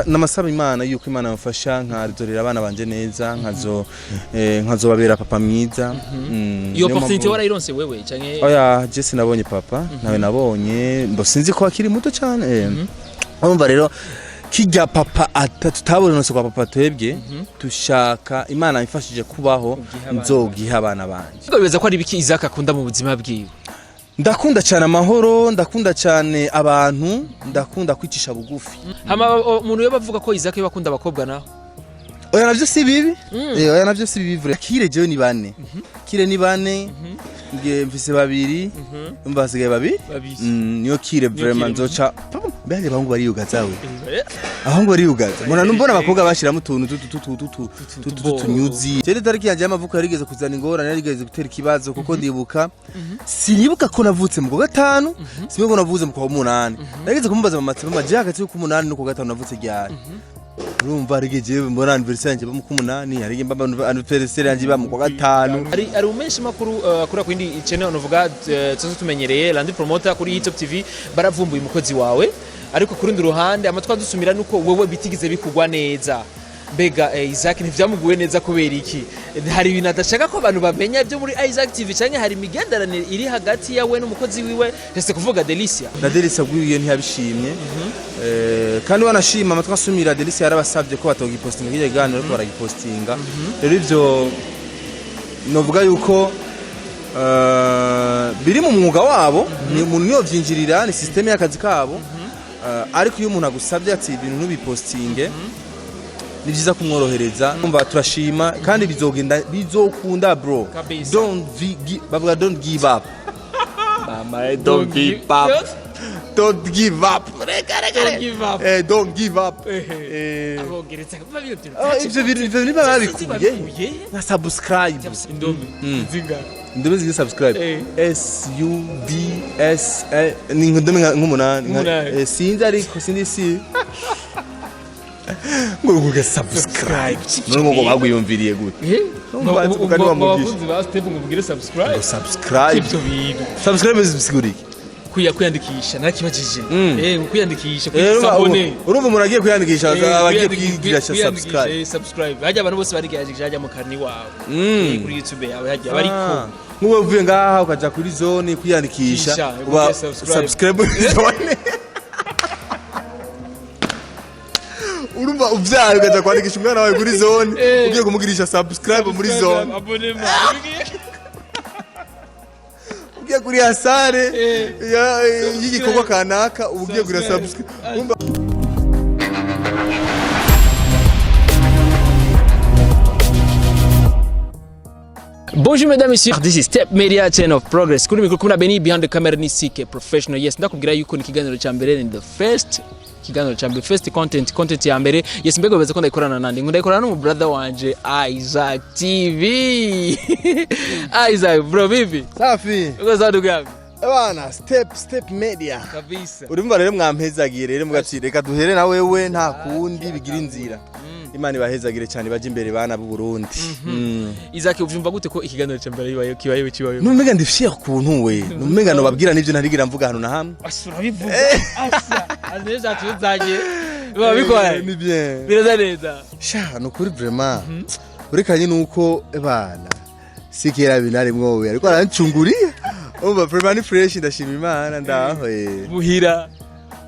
Namasaba Imana yuko Imana yamfasha nkazorera abana banje neza, nkazobabera papa mwiza. Iyo Niyo opportunity mpamvu- warayironse wewe canke? Oya, je sinabonye papa, nawe nabonye mbo sinzi ko akiri muto cyane. Urumva rero kijya papa tutabonetse kwa papa, twebwe dushaka Imana imfashije kubaho Ugihe abana. nzogiha abana banje. Ubwo bibaza ko ari ibiki Isaac akunda mu buzima bwiwe? Ndakunda cyane amahoro, ndakunda cyane abantu, ndakunda kwicisha bugufi. Hama umuntu yo bavuga ko Isaac yo akunda abakobwa naho? Oya, navyo si bibi. Oya, navyo si bibi vrai. Kire jewe ni bane, kire ni bane, nge mfise babiri, umva hasigaye babiri. Babiri. Niyo kire vraiment. Kire. Nzoca mbega abahungu bariyugaza we, abahungu bariyugaza, mbona numbona abakobwa bashiramo utuntu tutunyuzi. Jewe tariki yanje y'amavuko yarigeze kuzana ingorane, yarigeze gutera ikibazo, kuko ndibuka, sinibuka ko navutse mu kwa gatanu, sinibuka ko navutse mu kwa munani. Narigeze kumubaza mama ati: "Mama, je hagati y'uko umunani n'uko gatanu navutse ryari?" Urumva harigeze jewe mbona anniversaire yanje iba mu kumunani, harigeze mba anniversaire yanje iba mu kwa gatanu. Ari umenshi makuru akora ku yindi channel nuvuga tuzi tumenyereye Landry Promoter kuri Hitop TV, baravumbuye umukozi wawe, ariko ku rundi ruhande amatwi adusumira nuko wewe bitigeze bikugwa neza. Mbega Isaac ntivyamuguwe neza kubera iki? Hari ibintu adashaka ko abantu bamenya byo muri Isaac TV, canke hari imigenderanire iri hagati yawe n'umukozi wiwe, ese kuvuga Delicia? Na Delisa bwiye ntiyabishimye. Kandi wanashima amatwi asumira, Delisa yarabasabye ko batogipostinga kirya kiganiro, ariko baragipostinga. Rero ivyo novuga yuko biri mu mwuga wabo, ni umuntu niyo vyinjirira, ni système y'akazi kabo. Ariko iyo umuntu agusabye ati ibintu ntubipostinge, ni byiza kumworohereza. Umva, turashima kandi bizogenda, bizokunda bro. Kabisa. Don't bavuga don't give up. Mama, don't give up, don't give up, reka reka. Don't give up. Don't give up. Abongereza Oh, ivyo bintu babikuye babikuye na subscribe. Indome zingahe? Indome zigize subscribe? S U B S E, ni indome nk'umunani. Nk'umunani. Sinzi, ariko sinzi si ngo nguge subscribe none ngo bagwiyumviriye gute? Numva nzi kuko niba mugisha. Abakunzi ba Step ngo mugire subscribe. Ngo subscribe. Ibyo bintu. Subscribe zisigura iki? Kwiyandikisha narakibajije. Kwiyandikisha, urumva kwisabone. Urumva umuntu agiye kwiyandikisha, aba agiye kwigirisha subscribe. Subscribe hajya abantu bose barigerageje hajya mu karni wawe. Kuri YouTube yawe hajya bariko. Ah, nk'ubu uvuye ngaha ukaja kuri zone kwiyandikisha, Kisha, uba ugiye subscribe. Subscribe muri zone. Urumva uvyaye ukaja kwandikisha umwana wawe kuri zone, ugiye kumugirisha subscribe muri zone. Abonnement. Ugiye kuri ya sare y'igikorwa kanaka, uba ugiye kugira subscribe. Urumva. Bonjour mesdames et messieurs, this is Step Media Chain of Progress. Kuri mikoro kumwe na Benny, behind the camera ni CK Professional. Yes, ndakubwira yuko ni ikiganiro cya mbere, ni the first kiganiro cya mbere, first content, content ya mbere. Yes, mbega beza ko ndayikorana nande? Ngo ndayikorana n'umu brother wanje Isaac TV. Isaac bro, vipi? Safi. Uko sawa ndugu yangu? Bana Step Media. Kabisa. Urumva rero mwampezagiye rero mugati reka duhere na wewe, nta kundi bigira inzira. Imana ibahezagire cyane, baje imbere bana b'u Burundi. Isaac, uvyumva gute ko ikiganiro cya mbere kibaye kibaye kibaye? Numenga ndi fier kuntu we. Numenga no babwira nivyo ntarigira mvuga ahantu na hamwe. Asura bivuga. Asa, azineza tuzanye. Biba bikora. Ni bien. Bireza neza. Sha, nukuri vraiment. Urekanye nuko bana sikera binari mwowe ariko arancunguriye. Umva, vraiment ni fresh, ndashima Imana ndaho. Muhira.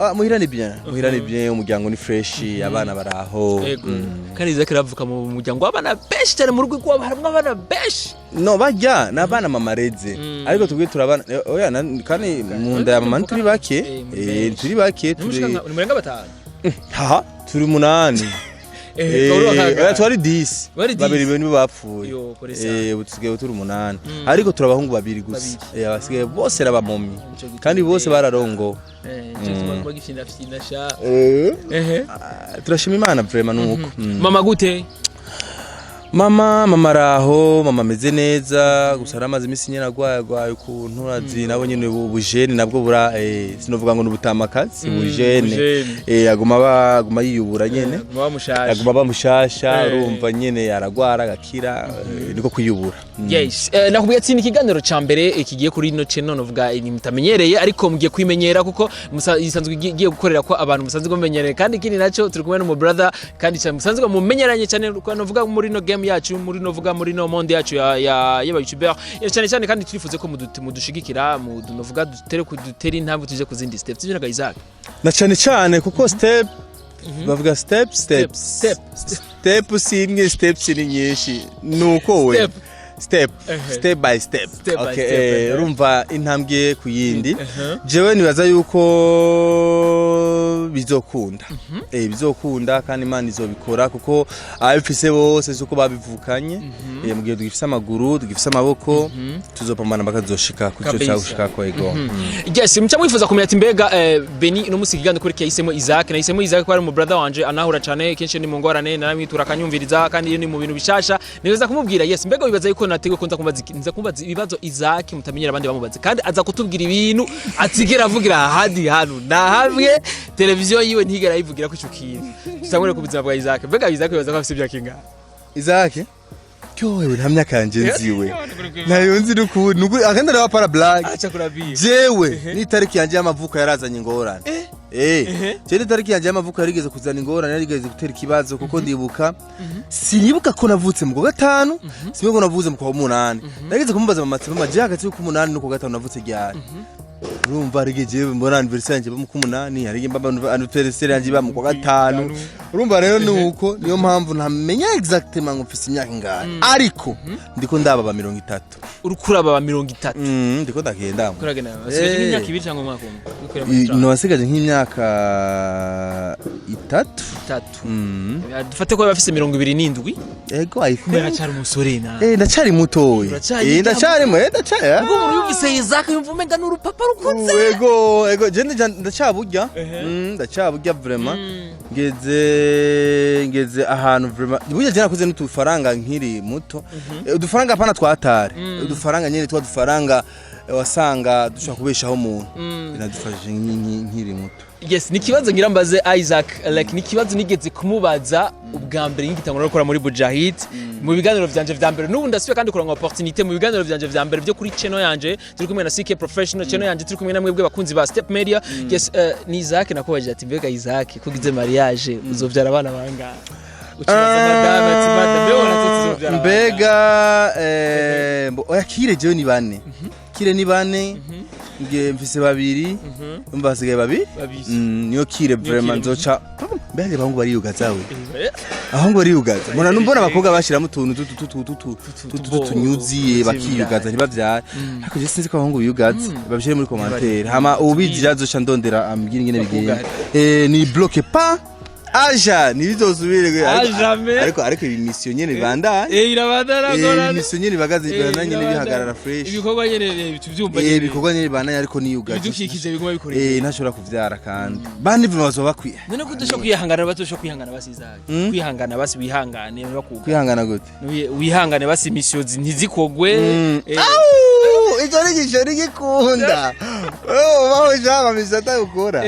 Ah, muhira ni bien. Muhira ni bien, umuryango ni fresh, abana baraho. Ego. Kandi Isaac aravuka mu muryango w'abana benshi cyane, mu rugo iwabo harimo abana benshi. No barya ni abana mama areze, ariko tubwiye turabana oya kandi mu nda ya mama ntituri bake. Muri benshi. Turi bake, turi Ni murenga batanu. Ha, turi munani. Oya, twari 10. Wari 10. Babiri nibo bapfuye. Yo, kore sana. Ubu tusigaye turi umunani, ariko turi abahungu babiri gusa. Abasigaye bose arabamomi. Nico gituma Kandi bose bararongo. Nico gituma kuba gifyinafyina sha. Ehe. Ah, turashima Imana vraiment nuko. Mama gute? Mama araho, mama ameze neza, gusa aramaze iminsi nyene agwaye, agwaye ukuntu urazi nabo nyene ubujene nabwo bura sinovuga ngo ni ubutamakazi, ubujene. Ubujene. Aguma yiyubura nyene. Mama mushasha. Aguma aba mushasha. Urumva nyene aragwara agakira, niko kwiyubura. Yes, nakubwiye ati ni ikiganiro ca mbere kigiye kuri ino channel, novuga ni mutamenyereye, ariko mugiye kwimenyera kuko isanzwe igiye gukorera ko abantu musanzwe mumenyereye. Kandi ikindi naco, turi kumwe n'umu brother kandi cyane musanzwe mumenyeranye cyane, kuko novuga muri no game yacu, muri novuga muri no monde yacu ya y'aba YouTuber cyane cyane. Kandi turifuze ko mudushigikira, novuga dutere kudutere intambwe tuje ku zindi steps. Sivyo, Isaac? Na cyane cyane kuko step bavuga step, steps. Step. Step si imwe, steps ni nyinshi, nuko we Step. Step. Ehe. Step by step. Step by Okay, step, ehe. urumva intambwe ku yindi. Ehe. Jewe nibaza yuko bizokunda, bizokunda kandi Imana izobikora, kuko ababifise bose si uko babivukanye. Mu gihe tugifise amaguru, tugifise amaboko, tuzopambana bakazoshika ku cyo Kabisa. cyagushikako, ego. Yes, muca mwifuza kumenya ati mbega Beni no musi ikiganiro kuri yahisemo Isaac. Nahisemo Isaac ko ari mu brother wanje anahura cyane, kenshi ni mu ngorane naramwitura akanyumviriza, kandi iyo ni mu bintu bishasha niweza kumubwira. Yes, mbega wibaza yuko nateguye ko nza kumubaza ibibazo Isaac mutamenyera abandi bamubaze, kandi aza kutubwira ibintu atigera avugira ahandi hantu na hamwe, televiziyo yiwe ntigera ayivugira ko ico kintu. Tutangure ku buzima bwa Isaac. Mbega Isaac wibaza ko afise imyaka ingahe? Isaac cyowewe nta myaka yanje nziwe, ntayo nzi n'ukuntu nukuri akandi araba para blague. Acha kurabia. Jewe n'itariki yanje y'amavuko yarazanye ingorane. Jewe n'itariki yanje y'amavuko yarigeze kuzana ingorane, yarigeze gutera ikibazo, kuko ndibuka, sinibuka ko navutse mu kwa gatanu, sinibuka ko navutse mu kwa munani. Nageze kumubaza mama ati: "Mama, je hagati y'uko umunani n'uko gatanu navutse ryari?" Urumva hari igihe jewe mbona anniversaire yanje iba mu kumunani, hari igihe mba anniversaire yanje iba mu kwa gatanu. Urumva rero nuko niyo mpamvu ntamenya exactement ngo mfise imyaka ingahe, ariko ndiko ndababa 30. Uriko urababa 30? Ndiko ndagenda. Kuragenda basigaje nk'imyaka 2 cyangwa umwaka umwe. Wikorera muri trente. Nasigaje nk'imyaka 3. 3. Dufate ko bafise 27. Ego, I think. Aracyari umusore na Ndacyari mutoya. Uracyari Ndacyari mu ndacyari. Ubwo umuntu yumvise Isaac yumva umenga ni urupapa rukuze. Ego, je ndacyaburya. Ndacyaburya vraiment. Ngeze ahantu vraiment burya je nakuze n'utufaranga nkiri muto. Udufaranga apana twatare. Udufaranga nyene twa dufaranga wasanga dushobora kubeshaho umuntu. Binadufashije nkiri muto. Yes, ni ikibazo ngira mbaze Isaac, like ni ikibazo nigeze kumubaza ubwa mbere ngitangura gukora muri Bujahid mu biganiro vyanje vya mbere. N'ubu ndasubiye kandi kuronka opportunité mu biganiro vyanje vya mbere byo kuri channel yanje turi kumwe na CK Professional channel yanje, turi kumwe na mwebwe bakunzi ba Step Media. Yes, ni Isaac nakubajije ati: "Mbega Isaac, kugize mariage uzovyara abana bangahe?" Ukibaza madame ati: "Madame, mbega ubona tuzovyara bangahe?" Mbega oya, kire jewe ni bane, kire ni bane, nge mfise babiri, umva hasigaye babiri. Babiri. Niyo kire vraiment. Kire. Nzoca mbega abahungu bariyugaza we, abahungu bariyugaza, mbona numbona abakobwa bashiramo utuntu tutunyuzi bakiyugaza ntibavyare, ariko je sinzi ko abahungu biyugaza. Babishire muri commentaire, hama ubizi azoca ndondera ambwira ingene bigenda. Ni bloqué pas aja ntibizosubire. Ah, jamais. Ariko ibi mission nyene bibandanye. Irabandana ngorane. Mission nyene bagaze bibandanye nyene irabandana. bihagarara fresh. Ibikorwa nyene tuvyumva nyene. Ibikorwa nyene bibandanye, ariko niyugaje. Ibidukikije biguma bikorera. Ntashobora kuvyara kandi bandi vuba bazoba bakwiye. None ko udashobora kwihangana, batoshobora kwihangana basi Isaac? Kwihangana basi, wihangane bakuga. Kwihangana gute? Wihangane basi mission ntizikogwe. Au, ico ni igishoro gikunda wewe, ubaho ushaka mission atayukora.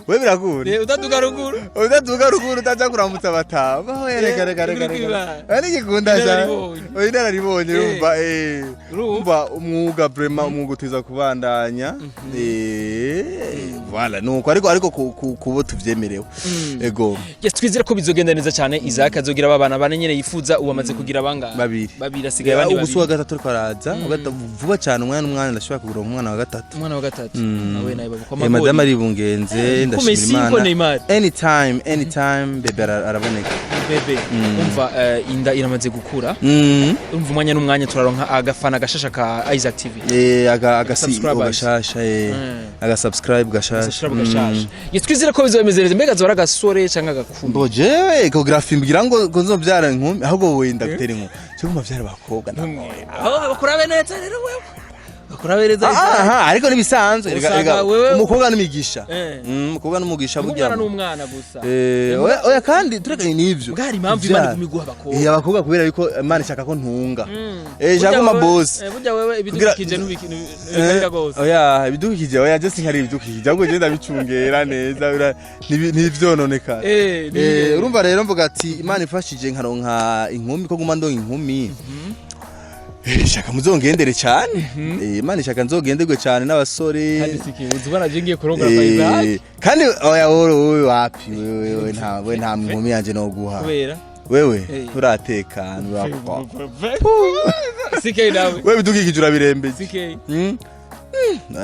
We birakunda. Utaduga ruguru. Utaduga ruguru, utaja kuramutsa bataba baho, reka reka reka uri reka. kwibana. Ari gikunda cyane. Inararibonye. Oya, inararibonye. Urumva Urumva? Umva umwuga vraiment, umwuga utiza kubandanya. Voilà, nuko ariko kubo tuvyemerewe, ego. Yes, twizere ko bizogenda neza cyane. Isaac azogira aba bana bane nyene yifuza. Ubu amaze kugira bangahe? Babiri. Babiri, asigaye abandi Ubu si uwa babiri. gatatu ariko araza. Vuba cyane, umwana n'umwana, ndashobora kugura umwana wa gatatu. Umwana wa gatatu nawe nawe babukwa. Madame ari bungenze, Ko ndashimira Messi, ko Imana. Neymar. Anytime, anytime bébé araboneka. Bébé, umva, inda iramaze gukura. Umva, umwanya n'umwanya turaronka agafana gashasha ka Isaac TV. Aga CEO Subscribers. gashasha. Aga subscribe gashasha. Gashasha gashasha. Yes, twizere ko bizoba bimeze neza. Mbega azora agasore canke agakumi? Mbo jewe échographie mbwira ngo nzovyara inkumi, ahubwo wenda gutera inkumi cyo kuma vyara abakobwa ndamwoye. Aho bakurabe neza rero, wewe bakurabe neza Isaac. Aha, ariko nibisanzwe. Usanga Umukobwa n'imigisha. Umukobwa n'umugisha burya. Umwana n'umwana gusa. Oya, oya, kandi tureka n'ivyo. Bwari impamvu Imana iguma iguha abakobwa. Abakobwa kubera yuko Imana ishaka ko ntunga. Ishaka ko boss. Burya wewe ibidukikije ntubikarira gose. Oya, ibidukikije, oya, je sinkari ibidukikije, ahubwo je ndabicungera neza ntivyononekara. Urumva rero mvuga ati Imana ifashije nkaronka inkumi, ko guma ndonka inkumi. Shaka muzongendere cyane. Imana ishaka nzogenderwe cyane n'abasore. Kandi sikibuza ubona je ngiye kurongora kwa Isaac. Kandi oya, wowe wapi, wewe nta, we nta nkumi yanje no guha. Kubera? Wewe nturatekana, urakwa. CK nawe. Wewe bidukikije urabirembeje. CK.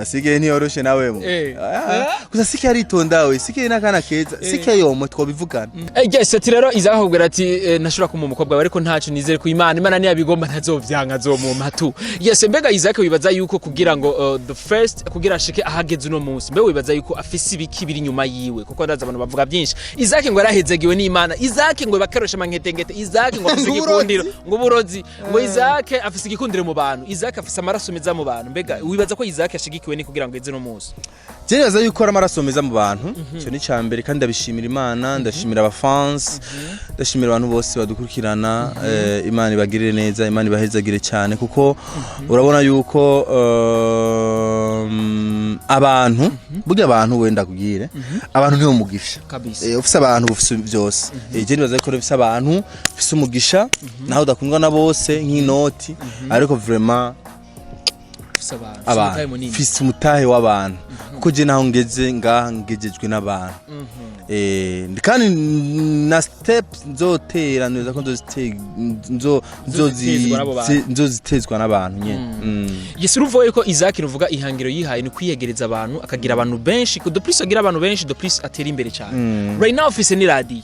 CK ntiyoroshe nawe mu. Ah, gusa CK aritonda, we CK n'akana keza. CK yomo twobivugana. Yes, ati rero Isaac akubwira ati ntashobora kumuha umukobwa wawe, ariko ntaco nizere ko Imana niyabigomba ntazovyanka, azomumpa tu. Yes, mbega Isaac wibaza yuko kugira ngo the first kugira ashike ahageze uno munsi, mbe wibaza yuko afise ibiki biri inyuma yiwe? Kuko ndazi abantu bavuga byinshi. Isaac ngo yarahezegiwe n'Imana, Isaac ngo bakarosha amanketengete, Isaac ngo afise Ngo uburozi. igikundiro, ngo uburozi, ngo Isaac afise igikundiro mu bantu, Isaac afise amaraso meza mu bantu. Mbega wibaza ko Isaac yashigikiwe ni kugira ngo eze uno munsi? Je nibaza yuko ari amaraso meza mu bantu, icyo ni icya mbere, kandi ndabishimira Imana, ndashimira abafans, ndashimira abantu bose badukurikirana. Imana ibagirire neza, Imana ibahezagire cyane, kuko urabona yuko abantu burya, abantu wenda kubwire abantu nibo mugisha. Kabisa. Ufise abantu ufise byose. Je nibaza yuko ufise abantu ufise umugisha, naho udakundwa na bose nk'inoti, ariko vraiment Ufise abantu, ufise umutahe abantu munini. Mfise umutahe w'abantu, kuko je naho ngeze ngaha ngejejwe n'abantu. Kandi na step nzotera neza ko Nzozitezwa n'abo bantu. nzozitezwa n'abantu nyene. Yes, urumva yuko Isaac nuvuga ihangiro yihaye ni kwiyegereza abantu, akagira abantu benshi. De plus agira abantu benshi, de plus atera imbere cyane. Right now ufise ni radio.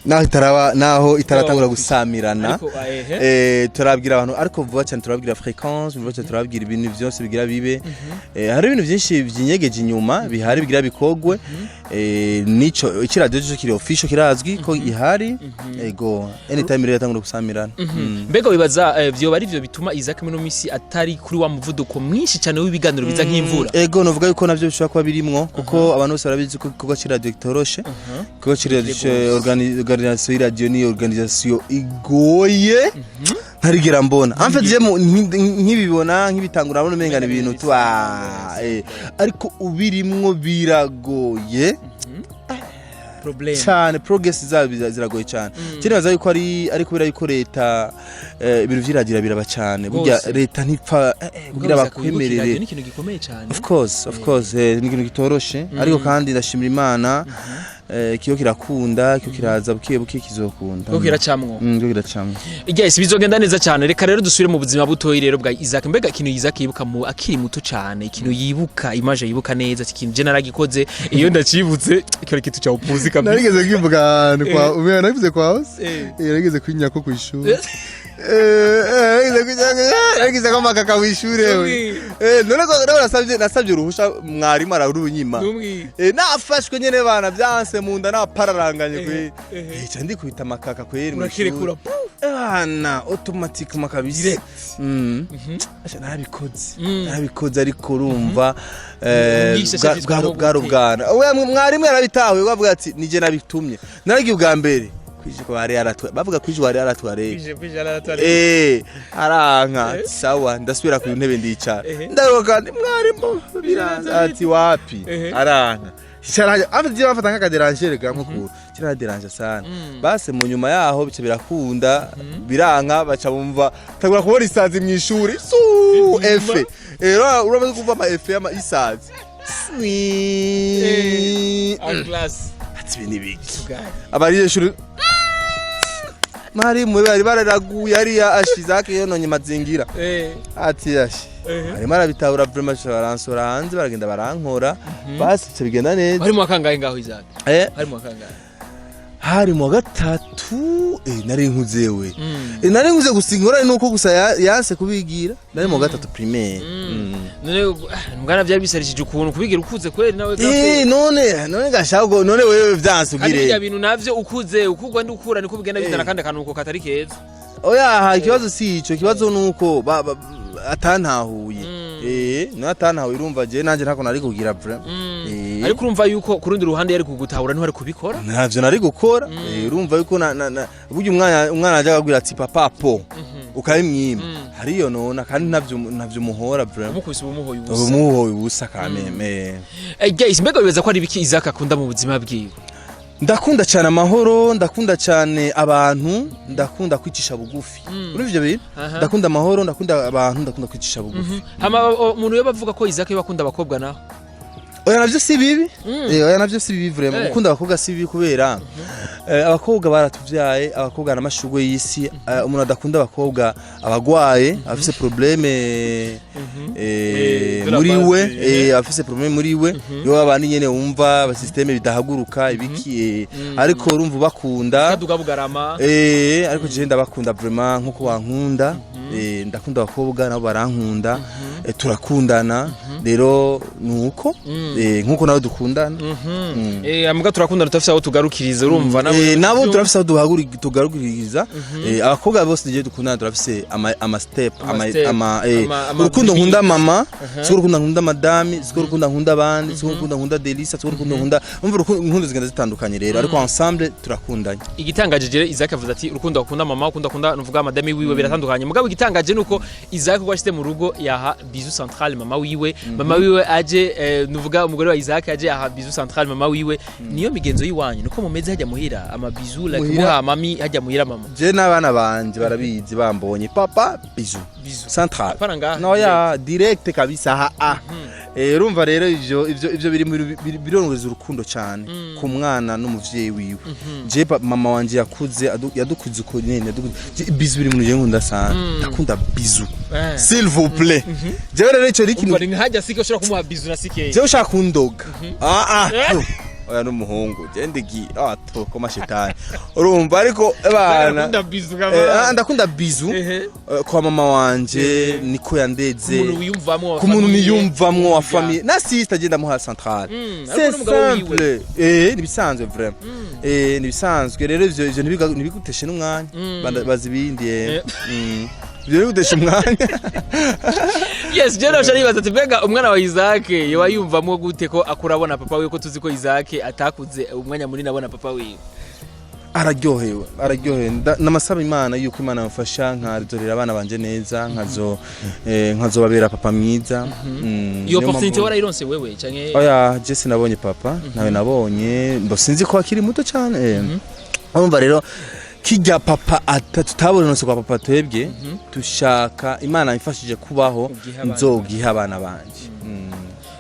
Naho itaraba, naho itaratangura Oh, gusamirana, ariko ehe. Turabwira abantu, ariko vuba cyane turabwira fréquence, vuba cyane turabwira ibintu byose bigira bibe. Hari ibintu byinshi byinyegeje inyuma bihari bigira bikogwe. Nico ikiradiyo cyo kiri official, kirazwi ko ihari. Ego, anytime rero yatangura gusamirana. Mbega wibaza vyoba ari vyo bituma Isaac muri ino misi atari kuri wa muvuduko mwinshi cyane w'ibiganiro biza nk'imvura? Ego, novuga yuko navyo bishobora kuba birimwo, kuko abantu bose barabizi ko igikorwa c'iradiyo kitoroshe. Igikorwa c'iradiyo, organisation y'iradiyo ni organisation igoye ntarigera mbona. En fait je nkibibona, nkibitangura, nabona umenga ni ibintu tu ariko ubirimwo biragoye Problem. cyane. Progress zabo ziragoye cyane. mm. Nibaza yuko ari kubera yuko leta, ibintu vy'iradiyo biraba cyane burya. Rwose. Leta ntipfa kugira Isaac, wibuke iradiyo bakwemerere. ni ikintu gikomeye cyane. Of course, of course, ni ikintu kitoroshe, ariko kandi ndashimira Imana, kiyo kirakunda, kiyo kiraza buke buke, kizokunda. Kuko kiracamwo. Kiyo kiracamwo. Yes, bizogenda neza cyane. Reka rero dusubire mu buzima butoyi rero bwa Isaac. Mbega ikintu Isaac yibuka mu akiri muto cyane, ikintu yibuka, image yibuka neza, ati ikintu je naragikoze, iyo ndacibutse kikora ikintu cya upuzi kabisa. Narigeze kwivuga ahantu kwa umwe, nabivuze kwa hose. Narigeze kwinyako kw'ishuri. Narigeze kwinyako, narigeze ko makaka kw'ishure we. None ko none nasabye uruhusha mwarimu ararunyima. Numwi. Nafashwe nyene bana byanse mu nda, napararanganye kwe. Ca ndikubita amakaka kweri mw'ishure. Urakirekura. Bana automatiquement kabisa. Asha narabikoze. Narabikoze, ariko urumva Umwigisha ashaka bwa gute? Bwana we mwarimu yarabitahuye, bavuga ati nije nabitumye. Naragiye ubwa mbere kwijiko bari aratwa, bavuga kwijiko bari aratware. Aranka, sawa, ndasubira ku ntebe ndicara. Ndaruka kandi mwarimu biranze ati wapi. Aranka. Cyaraje afite bafata nk'akaderangere gamukuru, kiraderanje sana. Base mu nyuma yaho bice birakunda, biranka, baca bumva tagura kubona isazi mu ishuri su efe. Rero uramaze kumva ama efe y'ama isazi. Swi. Class. Ati ibi ni ibiki? Abanyeshuri mwarimu bari bararaguye hariya ashize yononye mazingira. Ati ashi arimo arabitahura vraiment, baransora hanze, baragenda barankora, basi bica bigenda neza. Hari mu wakangahe ngaho, Isaac? Hari mu wakangahe? Hari mu wa gatatu, nari nkuzewe. Nari nkuze, gusa ingorane nuko gusa yanse kubigira. Nari mu wa gatatu primaire. None mbwana byari bisarishije ukuntu kubigira ukuze kweri nawe? None gashaka none wewe vyanse Kandi ugire. birya bintu navyo ukuze ukugwa ndi ukura niko bigenda bizana kandi akanuko katari keza. Oya, ikibazo si ico, ikibazo nuko atantahuye. None atantahuye, urumva je nanje ntako nari kugira vraiment. Ariko urumva yuko ku rundi ruhande yari kugutahura ntiwari kubikora. Ntavyo nari gukora. Urumva yuko na burya umwana ajya akabwira ati papa po ukabimwima hariyo nona, kandi ntavyo muhora vraiment. Umukubise ubumuhoye ubusa. Umuhoye ubusa kameme. Guys, mbega wibaza ko ari ibiki Isaac akunda mu buzima bwiwe? Ndakunda cyane amahoro, ndakunda cyane abantu, ndakunda kwicisha bugufi. Urumva ivyo bintu? Aha. Ndakunda amahoro, ndakunda abantu, ndakunda kwicisha bugufi. Hama umuntu yo bavuga ko Isaac bakunda abakobwa naho? Oya, navyo si bibi. Oya, navyo si bibi vraiment. Gukunda abakobwa si bibi kubera abakobwa baratuvyaye, abakobwa n'amashurwe y'isi. Umuntu adakunda abakobwa abagwaye, afise problème De la muri base, we, afise problème muri we. Iyo abandi nyene wumva aba système bidahaguruka ibiki, ariko urumva ubakunda. Kaduga bugarama. Ariko je ndabakunda vraiment nkuko wankunda. Ndakunda abakobwa, nabo barankunda. Turakundana rero nuko nkuko nawe dukundana. Amuga turakunda, tutafise aho tugarukiriza, urumva nabo. Nabo turafise aho tugarukiriza. Abakobwa bose je dukundana turafise ama step, Ama step. urukundo Ama nkunda mama siko urukundo nkunda madame, siko urukundo nkunda abandi, siko urukundo nkunda Delisa, siko urukundo nkunda, umva, urukundo zigenda zitandukanye rero, ariko ensemble turakundanye. Igitangaje rero, Isaac avuze ati urukundo akunda mama, urukundo akunda nuvuga madame wiwe biratandukanye. Mugabo igitangaje nuko Isaac uko ashitse mu rugo yaha bisou central mama wiwe, mama wiwe aje, nuvuga umugore wa Isaac aje aha bisou central mama wiwe. Niyo migenzo yiwanyu, nuko mumeze hajya muhira ama bisou like Muhira. muha mami hajya muhira mama? Je n'abana banje barabizi, bambonye papa, bisou. Bisou. Central. Hapana ngaha. No ya direct kabisa ha a. Urumva rero ivyo biri birongeza urukundo cyane ku mwana n'umuvyeyi wiwe. Je mama wanje yakuze yadukuze uko nyene yadukuze. Bisou biri mu je nkunda sana, ndakunda bisou. S'il vous plaît, jewe rero ico ari Umva ikintu. ni hajya sike ushobora kumuha bisou na sike. Jewe ushaka kundoga, ah ah, oya n'umuhungu je ndigi ah to koma shetani, urumva, ariko bana Ndakunda bisou. Ndakunda bisou. Kwa mama wanje niko yandeze. Umuntu wiyumvamwo wa Ku muntu famille. niyumvamwo wa Yeah. famille na sister agenda muha centrale. Ariko C'est n'umugabo wiwe. simple, ni bisanzwe vraiment, ni bisanzwe rero ivyo ntibiguteshe n'umwanya. Bazi ibindi. Ivyo ntibiguteshe umwanya. Yes, je nawe nibaza ati mbega umwana wa Isaac yoba yumvamwo gute ko akura abona papa wiwe, ko tuzi ko Isaac atakuze umwanya munini abona papa wiwe? Araryohewe, araryohewe. Namasaba Imana yuko Imana yamfasha nkazorera abana banje neza, nkazobabera papa mwiza. Iyo Niyo opportunity mpamvu- warayironse wewe canke? Oya, je sinabonye papa, nawe nabonye mbo sinzi ko akiri muto cyane. Urumva rero kijya papa tutabonye kwa papa, twebwe dushaka Imana imfashije kubaho Ugihe abana. nzogiha abana banje.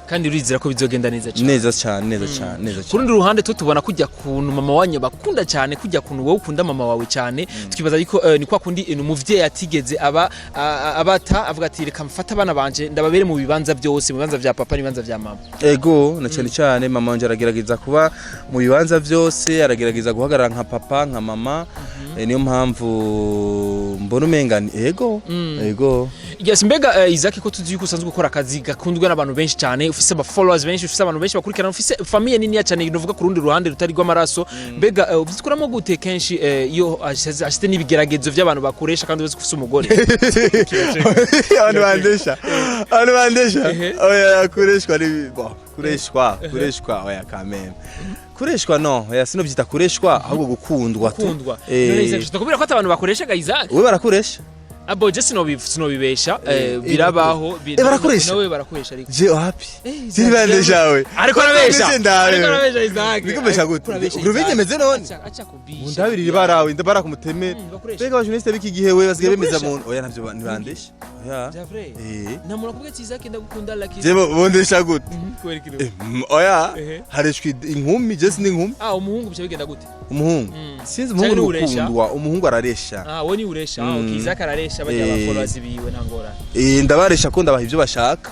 Kandi urizera ko bizogenda neza cyane? Neza cyane, neza cyane, neza Ku cyane. Rundi ruhande tu tubona kujya kuntu mama wanyu bakunda cyane, kujya kuntu wowe ukunda mama wawe cyane, tukibaza yuko ni kwa kundi umuvyeyi atigeze aba abata avuga ati reka mfate abana banje ndababere mu bibanza byose, mu bibanza vya papa n'ibibanza vya mama. Ego, na cyane cyane mama wanje aragerageza kuba mu bibanza byose, aragerageza guhagarara nka papa, nka mama. Niyo mpamvu mbona umenga ni ego, ego. Yes, mbega Isaac, ko tuzi yuko usanzwe ukora akazi gakunzwe n'abantu benshi cyane, ufise aba followers benshi, ufise abantu benshi bakurikirana, ufise famille nini cyane, nuvuga ku rundi ruhande rutari rw'amaraso, mbega ubyikuramo gute kenshi iyo ashize n'ibigeragezo by'abantu bakoresha kandi uzi ko ufise umugore? Abantu bandesha, abantu bandesha. Oya, kureshwa ni bo kureshwa, kureshwa oya kameme, kureshwa no oya, sinobyita kureshwa, ahubwo gukundwa tu. Gukundwa. None Isaac, tukubwira ko ati abantu bakoreshaga Isaac? We barakuresha? Abo je sinobibesha, birabaho. Barakoresha? Nawe barakoresha ariko. Je wapi? Isaac, Sinibandesha we. Ariko arabesha. Ndabesha ndawe. Ariko arabesha Isaac. Ndikubesha gute? Ariko arabesha Uri Isaac. binyemeze none? Acha kubisha. Mundabirire barawe ndabara kumuteme. Bakoresha. Mbega abajournaliste b'iki gihe we basigaye bemeza Bakoresha. muntu, oya navyo ntibandesha oya. Vya vrai. Eh. Nta muntu akubwira ati Isaac ndagukunda like? Je bondesha gute? Kubera iki? Oya. Ehe. Hareshwa inkumi, je sindi inkumi. Ah, umuhungu bica bigenda gute? Umuhungu sinzi. Canke Umuhungu ni ni uresha? ukundwa, umuhungu araresha. Ah, wowe ni uresha. Ah, okay, Isaac araresha bajya aba followers biwe, nta ngorane. Ndabaresha ko ndabaha ibyo bashaka.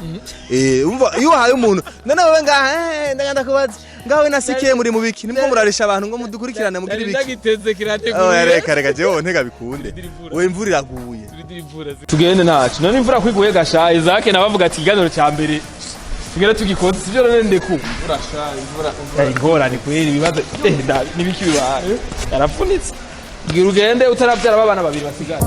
Umva, iyo uhaye umuntu none wowe ngaha, ndaganda kubaza ngawe nasikiye muri mubiki nimwo muraresha abantu ngo mudukurikirane mugire ibiki? Ndagiteze kirateguye. Oya, reka reka, jewe ntega bikunde we, imvura iraguye. Tugende ntacu none imvura kwiguye gasha. Isaac nawe avuga ati ikiganiro cya mbere tugere tugikoze sibyo none ndeku Imvura sha, imvura. Yari ingorane kweri ibibazo, nibiki bibaye yarapfunitse. Bwira ugende utarabyara abana babiri basigaye.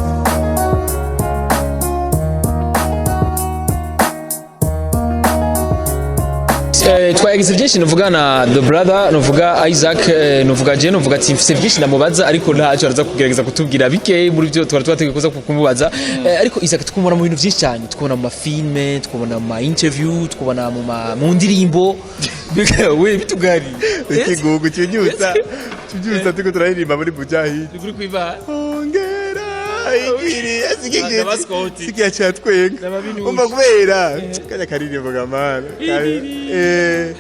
Yes, twagize byinshi nuvuga na the brother, nuvuga Isaac, nuvuga je, nuvuga ati mfise byinshi ndamubaza, ariko ntacyo araza kugerageza kutubwira bike muri byo twari twateguye kuza kumubaza. Ariko Isaac, tukumubona mu bintu byinshi cyane, tukubona mu ma films, tukubona mu ma interview, tukubona mu ndirimbo. We bitugari. Ikigugu kinyutsa turiko turaririmba muri Bujahid. Kuri kwiba. Ongera igiri. N'abasikoti. Sikiya cyatwenga. N'ababinuje. Umva, kubera kajya karirimbo gamana. Igiri. Eh,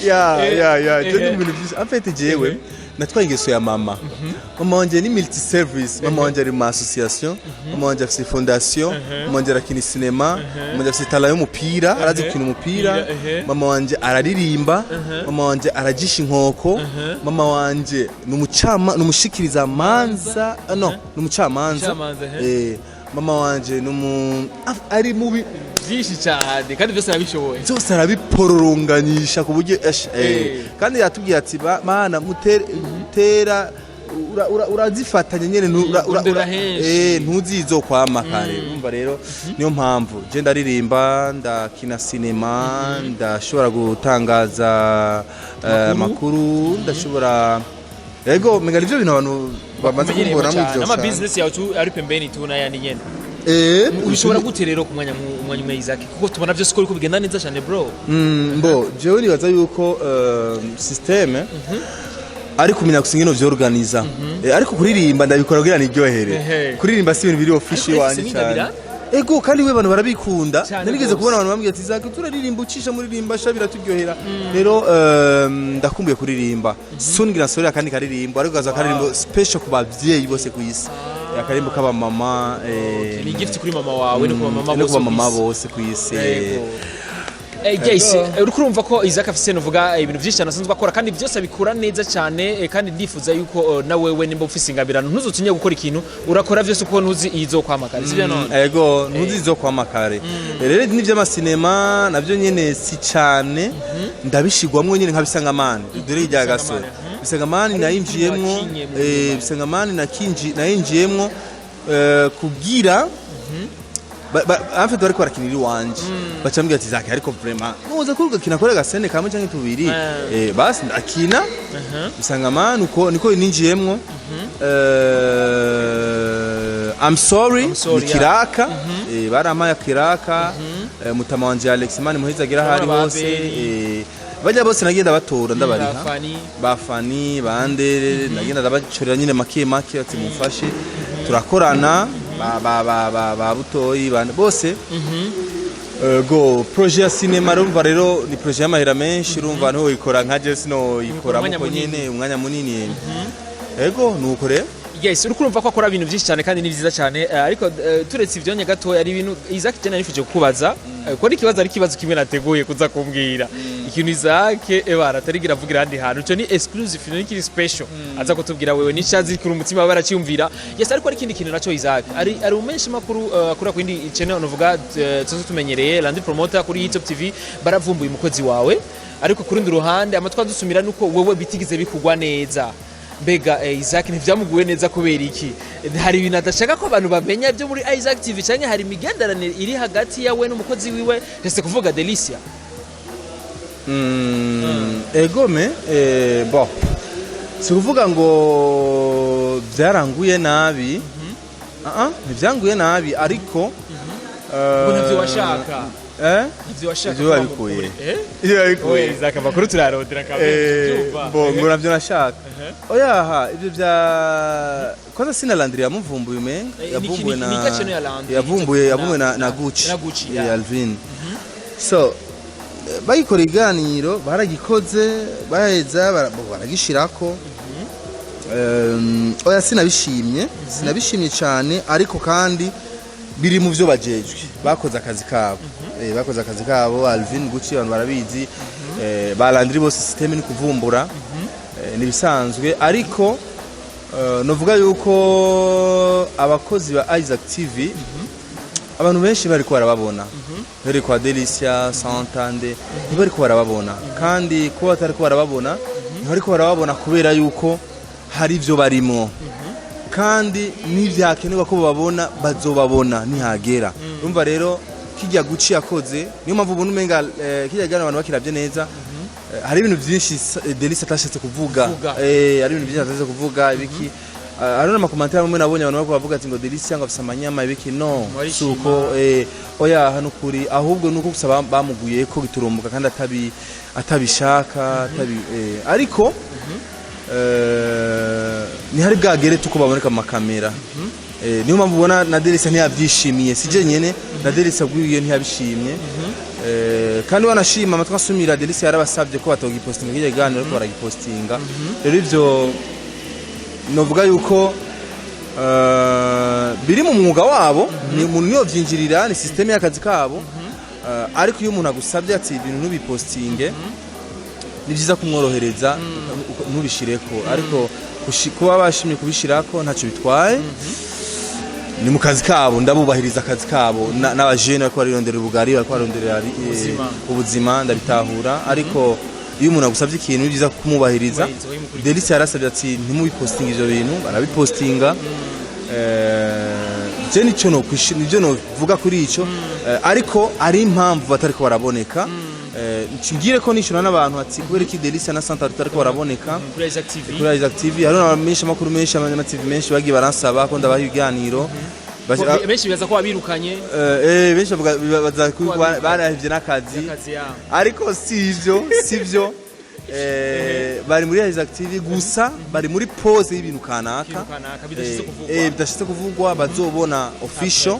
ya, je ndi mu bintu byinshi. En fait, jewe natwaye ingeso ya mama. Mama wanje ni multi service. Mama wanje ari mu association, mama wanje afise fondation, mama wanje arakina cinéma, mama wanje afise talent y'umupira, arazi gukina umupira. Mama wanje araririmba, mama wanje arajisha inkoko, mama wanje ni umucama, ni umushikiriza manza, no, ni umucamanza. Umucamanza, ehe. Mama wanje ni umu ari mubi. Byinshi cyane, kandi byose arabishoboye. Byose arabipororonganyisha ku buryo kandi yatubwiye ati: "Mana mutera urazifatanya nyene Urondera henshi. Ntuzizokwama kare." Urumva rero, niyo mpamvu je ndaririmba, ndakina cinéma, ndashobora gutangaza amakuru, ndashobora, ego, menga nivyo bintu abantu bamaze kumbonamo ivyo ama cane. Business yawe tu ari pembeni tu n'ayandi nyene. Ubishobora gute rero ku mwanya umwanya umwe, Isaac? Kuko tubona byose ko uriko bigenda neza cyane, bro. Mbo jewe nibaza yuko système ari kumenya gusa ingene vyorganiza. Ariko kuririmba ndabikora kugira niryohere. Kuririmba si ibintu biri official Ariko wanje ufise cyane. n'ingabira? Ego, kandi we abantu barabikunda. Cyane Narigeze gose. kubona abantu bambwira ati: "Zaka turaririmba, ucisha muririmba sha, biraturyohera." Rero ndakumbuye kuririmba. Soon ngira nsohore akandi karirimbo, ariko kaza karirimbo special ku bavyeyi bose ku isi, akarimbo k'abamama. Ni gift kuri mama wawe no ku mama no bose ku bamama ku isi. Bose ku isi. Yego. Guys, uriko urumva ko Isaac afise, nuvuga, ibintu byinshi cyane asanzwe akora, kandi byose abikora neza cyane. Kandi ndifuza yuko na wewe nimba ufise ingabirano ntuzotinye gukora ikintu, urakora byose uko ntuzi izokwamagara, sibyo none? Ego, ntuzi zo kwama kare. Rero n'ivy'ama cinéma navyo nyene si cane ndabishigwamwo nyene nka Bisangamani, dore irya gasore Bisangamani nayinjiyemwo. Wakinye mu Bisangamani nakinji nayinjiyemwo kugira en fait bariko barakinira iwanje, baca mbwira ati: "Zaki, ariko vraiment nuza ko ugakina kore gasene kamwe canke tubiri." Basi ndakina Bisangamani, uko niko ninjiyemwo. I'm sorry, I'm sorry, ni kiraka, barampaye kiraka. Mutama wanje Alex Mani muheza agira ahari Ba hose. Beri. Bajya bose nagenda batora, ndabariha. Ba Fani. Ba Fani bande nagenda ndabacorera nyine make make, ati mumfashe turakorana, ba Butoyi bande bose. Go projet ya cinéma, urumva rero ni projet y'amahera menshi, urumva ntiwoyikora nka je, sinoyikora Umwanya muko munini. nyene umwanya munini. Ego, nuko rero. Yes, uriko urumva ko akora ibintu byinshi cyane kandi ni byiza cyane. Ariko turetse ibyo nye gatoya, ari ibintu Isaac jana nifuje kukubaza, ko ari ikibazo, ari ikibazo kimwe nateguye kuza kumbwira ikintu Isaac ebara atarigira avugira ahandi hantu. Ico ni exclusive, ni kiri special aza kutubwira wewe n'ishazi kuri umutima baracyumvira. Yes, ariko ari ikindi kintu naco, Isaac ari umenshi makuru akora ku yindi channel, nuvuga tuzi tumenyereye Landry Promoter kuri Hitop TV, baravumbuye umukozi wawe, ariko ku rundi ruhande amatwi adusumira nuko wewe bitigeze bikugwa neza. Mbega Isaac ntivyamuguye neza kubera iki? Hari ibintu adashaka ko abantu bamenya byo muri Isaac TV, canke hari imigenderanire iri hagati yawe n'umukozi wiwe, ndetse kuvuga Delicia? Egome, bon, si kuvuga ngo byaranguye nabi. Ah, ntibyanguye nabi, ariko Ngo ntavyo washaka? Eh? Ntavyo washaka? Ivyo Kuba wabikuye. eh. Ivyo wabikuye. Oya Isaac, amakuru turarondera kabisa. Bo ngo navyo nashaka, oyaha, ibyo bya kwanza sina Landry yamuvumbuye umenga. Yavumbuye na ni gace ya Landry. yavumbuye na Gucci. Na Gucci, ya. Alvin, so bayikora iganiro, baragikoze baheza baragishirako. Oya, sinabishimye cyane, ariko kandi biri mu byo bajejwe, bakoze akazi kabo. Bakoze akazi kabo. Alvin Gucci abantu barabizi. Ba Landry bose système ni kuvumbura. Ni bisanzwe, ariko novuga yuko abakozi ba Isaac TV abantu benshi bariko barababona, bari kwa Delicia Santande, ntibariko barababona, kandi kuba batariko barababona, ntibariko barababona kubera yuko hari ibyo barimo, kandi n'ivyakenerwa ko bababona bazobabona nihagera. Urumva rero Kijya guci yakoze, niyo mpamvu ubona umenga kijya kiganiro abantu bakiravye neza. Hari ibintu byinshi Delice atashatse kuvuga. Kuvuga. Hari ibintu byinshi atashatse kuvuga ibiki. Hari n'ama commentaires amwe nabonye abantu bariko bavuga ati ngo Delice ngo afise amanyama ibiki, no. Warishima. Suko oya, hano kuri ahubwo nuko gusa bamuguye ko giturumbuka kandi atabishaka atabi ariko ntihari bwagere tuko baboneka mu makamera. Niyo mpamvu ubona na Delice ntiyabyishimiye, si je nyene, na Delice abwiye ntiyabishimye. Kandi wanashima amatwi asumira, Delice yarabasabye ko batogipostinga kirya kiganiro, ariko baragipostinga. Rero ivyo novuga yuko biri mu mwuga wabo, ni umuntu niyo vyinjirira, ni système y'akazi kabo. Ariko iyo umuntu agusabye ati ibintu ntubipostinge, ni byiza kumworohereza ntubishireko. Ariko kuba bashimye kubishirako ntacyo bitwaye, ni mu kazi kabo, ndabubahiriza akazi kabo. N'abajene bariko bararondera ubugari, bariko bararondera Ubuzima. ubuzima, ndabitahura. Ariko iyo umuntu agusabye ikintu, ni byiza kumubahiriza. Kumubahiriza, ukabimukurikiza. Delice yarasabye ati ntimubipostinga ivyo bintu, barabipostinga. Je nico nivyo novuga kuri ico. Ariko ari impamvu batariko baraboneka. Ngire ko nishura n'abantu ati kubera iki Delice na Santa batariko baraboneka kuri Isaac TV? Kuri Isaac TV hariho n'abamenyesha makuru menshi, abanya TV menshi bagiye baransaba ko ndabaha ibiganiro. Benshi bibaza ko wabirukanye. Benshi bavuga baza Wabirukanye. barahevye n'akazi. Akazi yabo. Ariko si ivyo, si ivyo. Bari muri Isaac TV gusa bari muri pause y'ibintu kanaka. Ikintu kanaka bidashitse kuvugwa. Bidashitse kuvugwa, bazobona official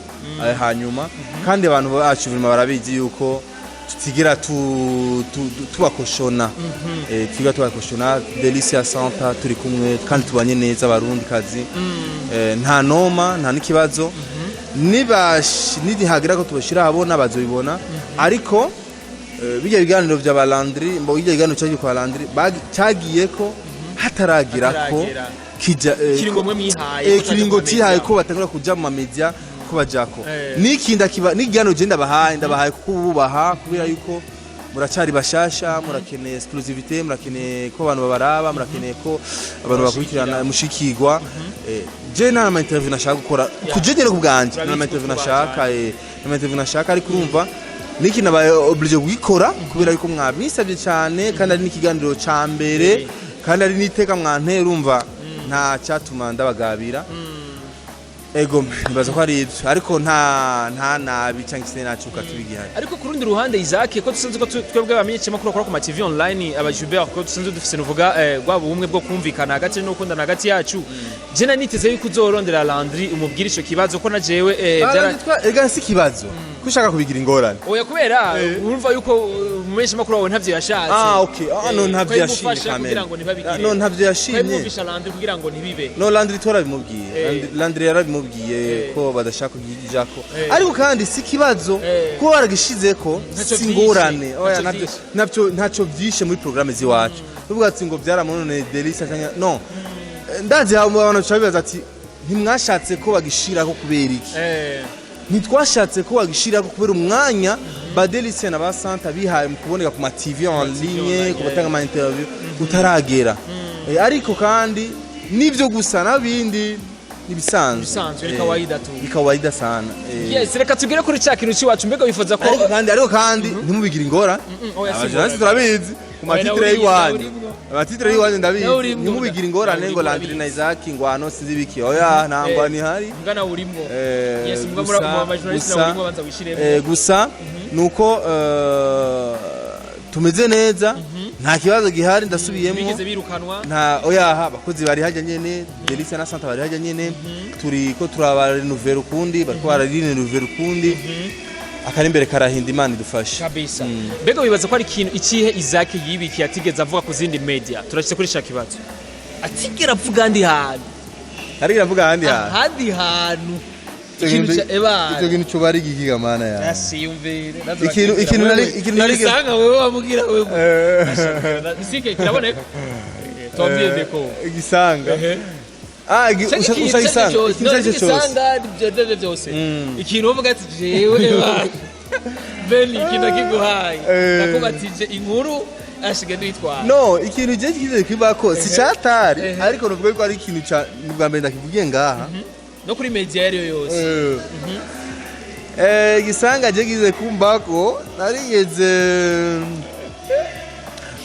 hanyuma. Kandi abantu bacu vraiment barabizi yuko tutigera tubakoshona, tutigera tubakoshona. Delicia Santa turi kumwe kandi tubanye neza, abarundi kazi. Nta noma, nta n'ikibazo. Niba nihagira ko tubashira ahabona bazobibona. Ariko bijya biganiro vya Balandri, mbo bijya biganiro cyagiye kwa Landry, cyagiye ko hataragira ko Hataragera. kija Kiringo mwe mwihaye ko kiringo taja mu tihaye media. ko batangura kuja mu media ko bajako. Niki ndakiba n'igiganiro je ndabahaye kuko bubaha, kubera yuko muracari bashasha, murakeneye exclusivité, murakeneye ko abantu babaraba, murakeneye ko abantu bakurikirana mushikirwa. Je nta ma interview nashaka gukora kujenyere ku bwanje, nta ma interview nashaka, nta ma interview nashaka. Ariko urumva niki nabaye obligé kugikora kubera yuko mwabisabye cyane, kandi ari n'ikiganiro ca mbere, kandi ari n'iteka mwantera, urumva nta cyatuma ndabagabira. Ego, nibaza ko ari ibyo, ariko nta nabi cyangwa se nta cyuka kibi gihari. Ariko ku rundi ruhande, Isaac, ko dusanzwe ko twebwe abamenyeshamakuru bakora ku ma TV online, aba Gilbert, ko dusanzwe dufise nuvuga rwaba ubumwe bwo kumvikana hagati no gukundana hagati yacu, je nari niteze yuko uzorondera Landry umubwira ico kibazo, ko na jewe byara Ega si ikibazo ko ushaka kubigira ingorane. Oya, kubera urumva yuko umumenyeshamakuru wawe ntavyo yashatse. Ah, okay. Ah, no, ntavyo yashimye. Kwabimufasha kugira ngo ntibabigire. Ah, no, ntavyo yashimye. Kwabimufasha Landry kugira ngo ntibibe. No, Landry twarabimubwiye. Landry yarabimubwiye ko badashaka kugijako. Ariko kandi si ikibazo kuba baragishizeko, Ntacyo si ingorane. vyishe. Oya. Ntacyo Ntabyo vyishe. ntabyo ntacyo byishe muri programme ziwacu. Tuvuga ati ngo byaramunone Delicia cyangwa no. Ndazi abantu baca bibaza ati ntimwashatse ko bagishirako kubera iki? Ntitwashatse ko bagishirako kubera umwanya ba Delicia na ba Santa bihaye mu kuboneka ku ma TV en ligne, online, ku batanga ama interview utaragera. Ariko kandi nibyo gusa nabindi nibisanzwe. Bisanzwe, ni kawaida tu. Ni kawaida sana. Yes, reka tugere kuri cya kintu c'iwacu. Mbega wifuza ko Ariko kandi ntimubigire ingorane. Oya, si Aba journaliste ingorane. turabizi ku Oya, ma titres nawe y'iwanyu. urimwo. Ama titres y'iwanyu ndabizi. Nawe urimwo. Ntimubigire ingorane Nawe ngo urimwo, Landry na urabizi. Isaac ngo hano sinzi ibiki, oya, nta ngwano ihari. Mbwa nawe urimwo. Yes, mbwa muri mu ba journaliste nawe urimwo, banza wishiremo. Gusa nuko tumeze neza, nta kibazo gihari, ndasubiyemo. Bigeze birukanwa? Nta, oyaha, abakozi bari hajya nyene, Delicia na Santa bari hajya nyene, turi ko turabarenovera ukundi, bariko bararirenovera ukundi, akari imbere karahinda, Imana idufashe. Kabisa. Mbega wibaza ko ari ikintu ikihe Isaac yibikiye atigeze avuga ku zindi media? Turashyize kuri cya kibazo atigera avuga ahandi hantu. Ariko iravuga ahandi hantu. Ahandi hantu, ikintu cya eba. Icyo kintu cyo bari gigiga mana yawe. Nasiyumvire. Ikintu nari- isanga wewe wamubwira wewe sike kiraboneka, tuwabyende ko Igisanga. Ah, Canke usha isanga cyose, ikintu icyo ari cyo cyose. Igisanga ibyo byose, ikintu uvuga ati jewe eba beni ikintu kiguhaye, nakubatije inkuru ashiga nditwara. No, ikintu je kize kibako si cyatari, ariko nuvuga ko ari ikintu ca ni bwa mbere ndakivugiye ngaha No kuri media yariyo yose. Igisanga je gize kumbako, narigeze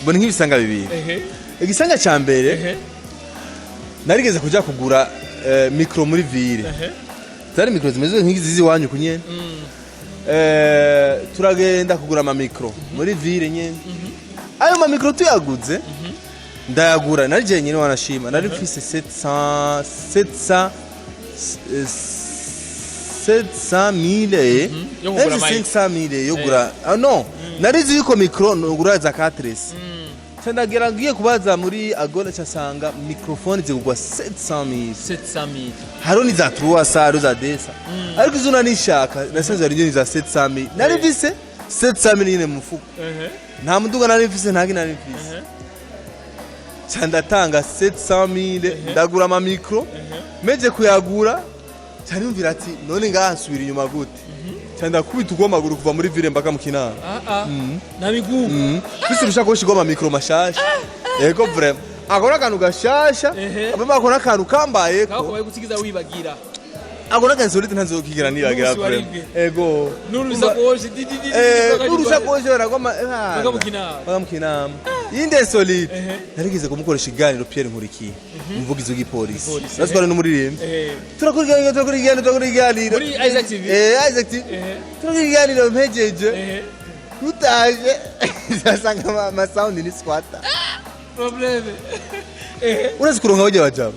mbona nk'ibisanga bibiri. Igisanga ca mbere, narigeze kuja kugura micro muri ville. Zari micro zimeze nk'izi z'iwanyu kunyene. Turagenda kugura ama micro muri ville nyene. Ayo ma micro tuyaguze, ndayagura nari je nyene, wanashima nari mfise 700 700 700 mille. Yo kugura mic. 500 mille yo kugura. Ah non, nari yuko micro nugura za 4. Ndagira ngiye kubaza muri Agora, casanga microphone zigugwa 700 mille. 700 mille. Hariho ni za 300, hariho za 200, ariko izo nanishaka nasanze ari ni za 700 mille. Nari mfise 700 mille nyine mu mufuko. Nta muduga nari mfise, nta nari mfise. Ca ndatanga 700 mille, ndagura ama micro. Meje kuyagura, ca nimvira ati none ngaha nsubira inyuma gute? Ca ndakubita ugwa amaguru kuva muri ville mpaka mu Kinama. Ah ah, na miguu. Mfise urushakoshi rw'ama micro mashasha. Yego, vraiment ako n'akantu gashasha. Aba ako n'akantu kambayeko. Kako baye gusigiza wibagira. Ako n'akantu insolite ntazokigera nibagira. N'umunsi wa Vraiment. rimwe. Ego. N'urusakoshi di di di. N'urushakoshi baragoma. Mpaka mu Kinama. Mpaka mu Kinama. Yindi insolite, narigeze kumukoresha iganiro Pierre Nkurikiye, umuvugizi w'igipolisi. Igipolisi, natwara n'umuririmbyi. Turakora iganiro, turakora iganiro, turakora iganiro. Muri Isaac TV? Eh, Isaac TV. Turakora iganiro, mpejeje, tutaje zasanga ama sound ni squatter. Problème. Urazi kuronka bajya bajama,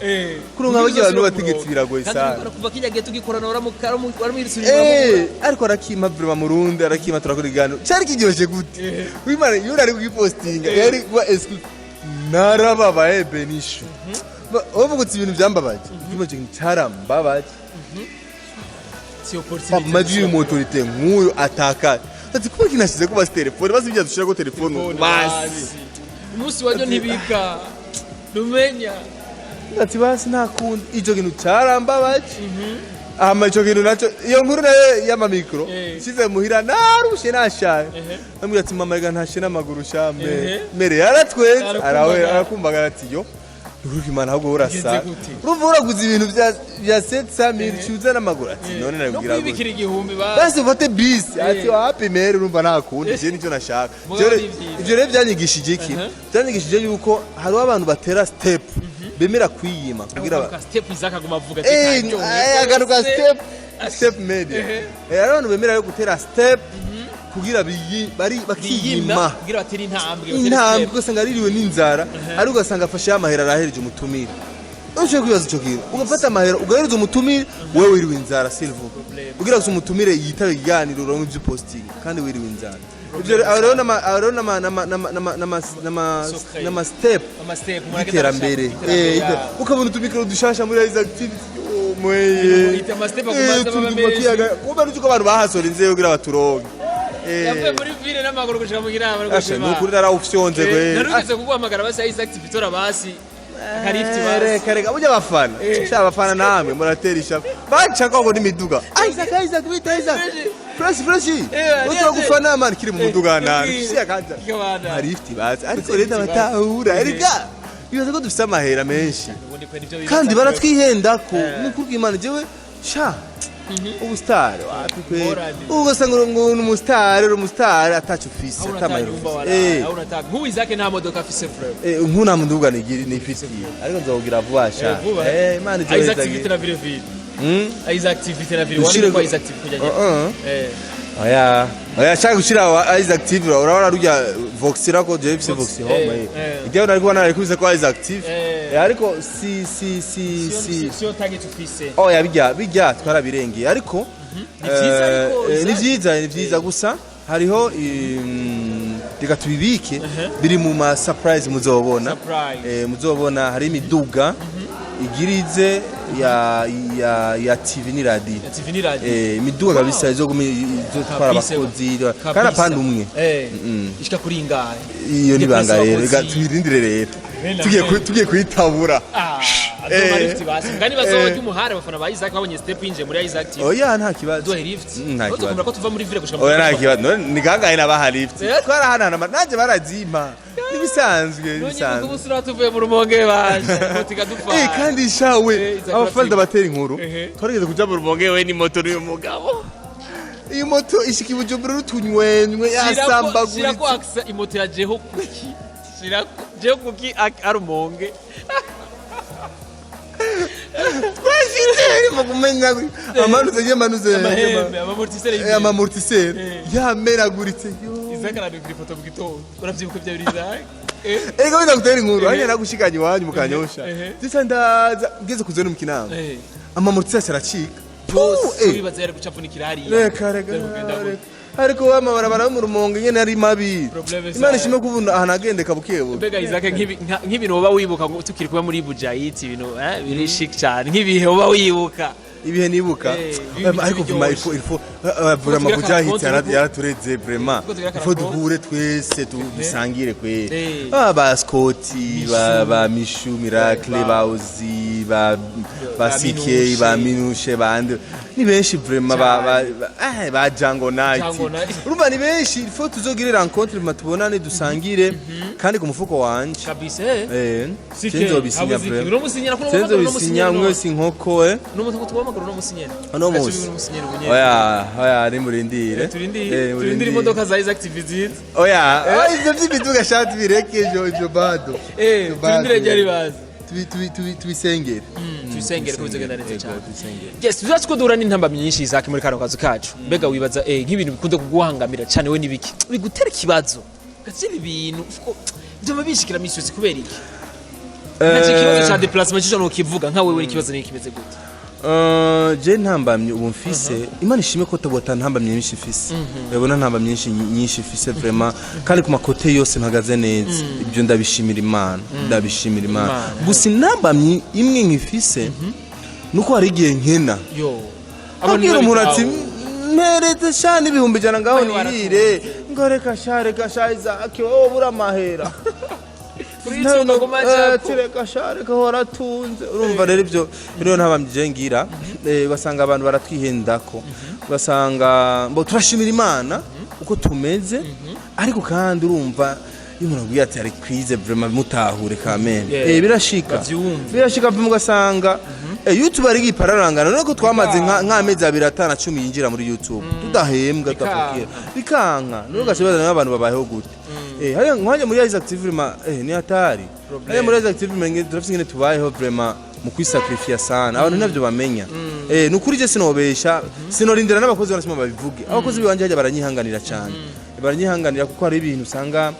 kuronka bajya abantu bategetsi biragoye Kandi sana. urikora kuva kijya gihe tugikorana, waramwirisura. Ariko arakima vraiment, murundi arakima, turakora iganiro cyari kiryoshe gute. Wimana iyo uri kugipostinga yari kuba excuse. Narababaye benisho. Uvuga uti ibintu byambabaje, kimwe kintu cyarambabaje. Si opportunité. Amajwi y'umu autorité nk'uyu atakaye, ati kuba kinashize ko basi telefone, basi ibyo dushira ko telefone basi. Umunsi wajyo ntibika numenya. Ati basi nta kundi, ico kintu cyarambabaje. Hama ico kintu naco, iyo nkuru nayo y'ama micro, shize muhira narushe nashaye, ambwira ati mama rega ntashe n'amaguru sha mere yaratwenze. Arakumbagara. Arawe arakumbagara ati yo nukuri Imana ahubwo urasa. Bigenze gute? Urumva uraguze ibintu vya 700 mille cyuza n'amaguru, ati none no nabwira gute? Kwibikira igihumbi ba. Basi ufate bisi, ati wapi mere, urumva nta kundi, je nicyo nashaka. Mugabo ni vyiza. Ivyo rero byanyigishije iki? Byanyigishije yuko hariho abantu batera step, bemera kwiyima kugira Akaruka step Isaac aguma avuga ati karyohe akaruka rwose. Step step media. Hariho abantu bemera yo gutera step kugira biyi bari biyima bakiyima kugira batere intambwe, batere intambwe. step. Ugasanga aririwe n'inzara, ariko ugasanga afashe amahera arahereje umutumire. Ushobora kwibaza ico kintu, ugafata amahera ugahereza umutumire, wewe wiriwe inzara, s'il vous plaît, kugira ngo umutumire yitabe ikiganiro, uronke ivyo posting kandi wiriwe inzara. Ivyo rero- aho rero aho rero Secret. n'ama step Ama step umuntu agenda y'iterambere. arashaka iterambere, ya. Ukabona utumikoro dushasha muri Isaac TV, oh, mweye. Ita ama step aguma aza aba menshi. Kumbe nuko abantu bahasora inzego kugira baturonke. Yavuye muri ville n'amaguru gushika mu Kinama. Asha, nukuri narawufyonze gwe. Narugeze kuguhamagara basi Isaac TV, tora basi akalift basi. Reka reka, burya abafana sha, abafana namwe muratera ishavu, baca ngo n'imiduga Isaac, Isaac bita Isaac fresh fresh. Uzo gufana man kiri mu muduga nani siya kanja. Kikabana. Hari lift bazi, ariko rero abatahura erega bibaza ko dufise amahera menshi. Ubundi kwe nivyo bibaza. Kandi baratwihenda ko nukuri kw'Imana, jewe sha ubu star wapi kwe. Ngorane. Ugasanga ngo ni umustar, uri umustar ataco ufise, Aho atamahera unataka nyumba ufise. wala aho unataka nk'ubu Isaac nta modoka afise frère. Nk'u nta muduga nifitiye, ariko nzawugira vuba sha. Vuba. Imana Isaac izoheza. TV na vile vile Isaac TV na vile Ushire wani kwa Isaac TV kujya. Oya oya, shaka gushira wa Isaac TV, urabona rujya Vox irako, je ifise Vox home. Ijya nari kubona nari ko Isaac TV. Ariko si si si si. Sio target ufise. Oya, bijya bijya twarabirengeye, ariko Ni vyiza ariko, ni Isaac. vyiza, ni vyiza gusa hariho reka tubibike, biri mu ma surprise muzobona. Surprise. Muzobona hari imiduga igirize ya TV ni radio. Ya TV ni radio. Imiduga kabisa izoguma izotwara Kabisa. abakozi kandi apanda umwe. Ishika kuri ingahe? Iyo ni banga Depresi rero, reka abakozi. tubirindire rero. Bena Tugiye kuyitabura. Ah, azoba lift basi. Ngani bazoba umuhare abafana ba Isaac babonye step yinjiye muri Isaac TV. Oya, nta kibazo. Duhe lift. Nta Aho kibazo. tukumva ko tuva muri ville gushika mu Oya, nta kibazo. None ni kangahe nabaha lift? Eh. Twarahanahana nanjye barazimpa, nibisanzwe. None Nibisanzwe. ubu usura tuvuye mu Rumonge baje. Moto ikadufana. Kandi shawe Isaac abafana Ratima. batera inkuru. Twarigeze kuja mu Rumonge we n'imoto n'uyu mugabo. Iyi moto ishika i Bujumbura rutunywenywe, Shirako yasambaguritse. Akisa imoto ya Jeho Kuki, shirako Jeho Kuki arumonge. Twashitse irimo kumenya amanuze y'amanuze. Amahembe, ama amortisseur. Ama amortisseur yamenaguritse, yo. Isaac arandika ifoto mu gitondo, uravyibuka ibyo biri, Isaac? Erega wenda gutera inkuru hanyuma nagushikanye iwanyu mu Kanyosha. Ndetse ndaza ngeze kuzona mu Kinama, ama amortisseur aracika. Byose. Puh, eh. Wibaza yari gucafunikira hariya. Reka reka. Byari kugenda gute? Reka, ariko wa mabarabara yo mu Rumonge nyene ari mabi. Problème. Imana Zayo. ishimwe kubuna ahantu agendeka bukebuke. Mbega Isaac, nk'ibintu woba wibuka ngo tukiri kuba muri Bujayiti, ibintu biri chic cyane, nk'ibihe woba wibuka? Ibihe nibuka? Ibihe Ariko vuma biryoshe. il faut vraiment Tugira Bujahit karakonte. Yaratureze vraiment. Tuko tugira Il faut karakonte. duhure twese, dusangire kwe. Ah, ba Scotty, ba Mishu Miracle, ba Ozi, ba ba CK, ba Minushe, ba Ande, ni benshi vraiment, ba Django Night. Django Night. Urumva ni benshi, il faut tuzogire rencontre, vraiment tubonane, dusangire kandi ku mufuko wanje. Kabisa. Eh, sinzobisinya vraiment. Uno musinyera kuno. Sinzobisinya mwese inkoko. Uno musi tuwamagara uno musinyera. Uno musi? Uno musinyera ubunyene. Oya oya, nimurindire. Turindire. Eh, Turindire imodoka za Isaac TV ziza. Oya, ivyo vy'imiduga shati bireke, ivyo bado. Eh, Ivyo bado. turindire ryari bazi. Tubisengere. Tubisengere ko bizogenda neza Yego, cyane. tubisengere. Yes, tuzazi ko duhura n'intambamyi nyinshi, Isaac, muri kano kazi kacu. Mbega wibaza nk'ibintu bikunze kuguhangamira cyane we n'ibiki bigutera ikibazo gati ibi bintu uko byama bishikira misi yose, kubera iki? Nacyo ikibazo cya déplacement cyo nukivuga nka wewe, ikibazo ni kimeze gute? Je ntambamye ubu mfise, Imana ishimwe ko tabota ntambamye nyinshi mfise, urabona ntambamye nyinshi nyinshi mfise vraiment, kandi ku ma côté yose mpagaze neza. Ibyo ndabishimira Imana, ndabishimira Imana. Imana. Gusa intambamyi imwe nkifise nuko hari igihe nkena, yo abwira umuntu ati mpereze sha n'100,000 ngaho Wewe. nirire, ngo reka sha, reka sha Isaac, wowe bura amahera. Uritunga ngo majako. Reka sha, reka waratunze. Urumva rero ibyo rero ntabambye je ngira, ugasanga abantu baratwihendako, ugasanga mbo turashimira Imana uko tumeze, ariko kandi urumva iyo umuntu akubwiye ati hari crise vraiment, mutahure kamene. Birashika. Bavyumve. Birashika vraiment, ugasanga YouTube ari ipararangana none ko twamaze nk'amezi abiri atana cumi yinjira muri YouTube tudahembwa, tudapokera, bikanka none ugashibaza n'abantu babayeho gute. Hariya nkwanya muri Isaac TV vraiment, ni hatari. Hariya muri Isaac TV vraiment turafise ingene tubayeho vraiment mu kwisacrifier sana, abantu ntabyo bamenya. Nukuri je sinobesha, sinorindira n'abakozi barasima babivuge. Abakozi biwanje hajya baranyihanganira cyane, baranyihanganira kuko hari ibintu usanga